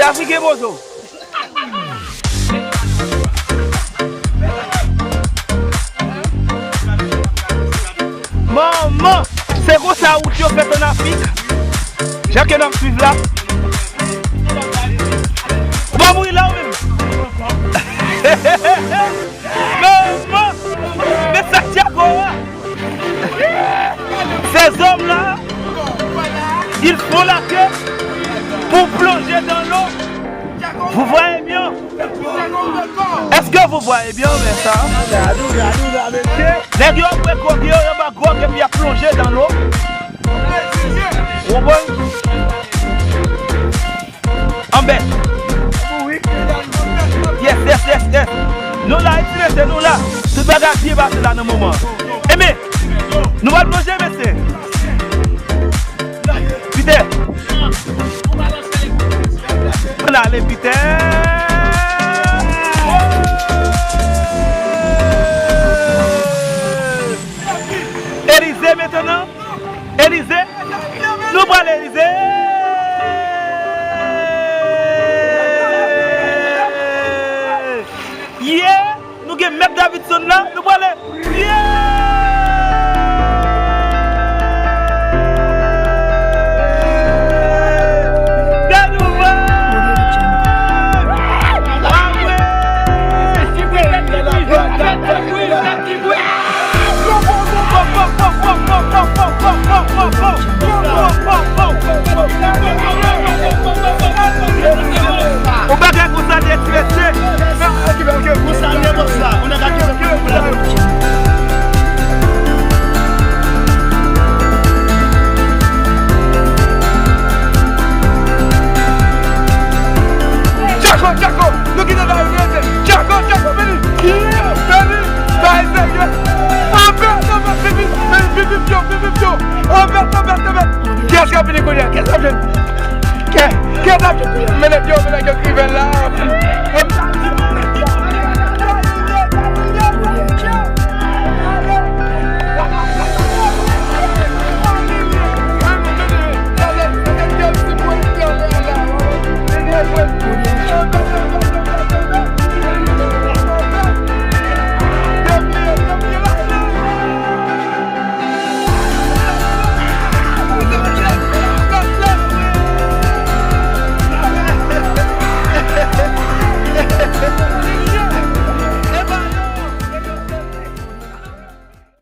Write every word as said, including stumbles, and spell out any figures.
Afriken bozo. Manman, se konsa wout yo fèt an Afrik. Jan ke n ap swiv la. Ou pa mouri la ou menm. Manman, men Santiago a. Ces hommes-là, ils font la queue pour plonger dans l'eau. Vous voyez bien? Est-ce que vous voyez bien, mesye? Nèg yo bwè gwòg yo, yo ba gwòg epi y ap plonje dans l'eau. Ou konprann? Anbè. Yes, yes, yes, yes. Nou la, ti mesye, nou la. Tout bagay byen pase la nan moman. Enben, nou pral plonje, mesye. Pite. Ann ale, Pite. Elize mentnan. Elize. Nou prale Elize. Yeah! Nou gen Mèt Davidson la. Nou prale. Yeah! Gade ou wè! Ah ouais! Yon bagay konsa nèt, mesye. Konsa nèt, bòs la. Tchako, Tchako, nou kite la, nou kite. Tchako, Tchako, vini. Vini, bay serye. Anbè, anbè, vini, vini, vini, vini, vini. Anbè, anbè, anbè. Kiyès k ap vini kounye a? Kiyès k ap vini? Kiyès, kiyès k ap vini? Men nèg yo, men nèg yo k rive la.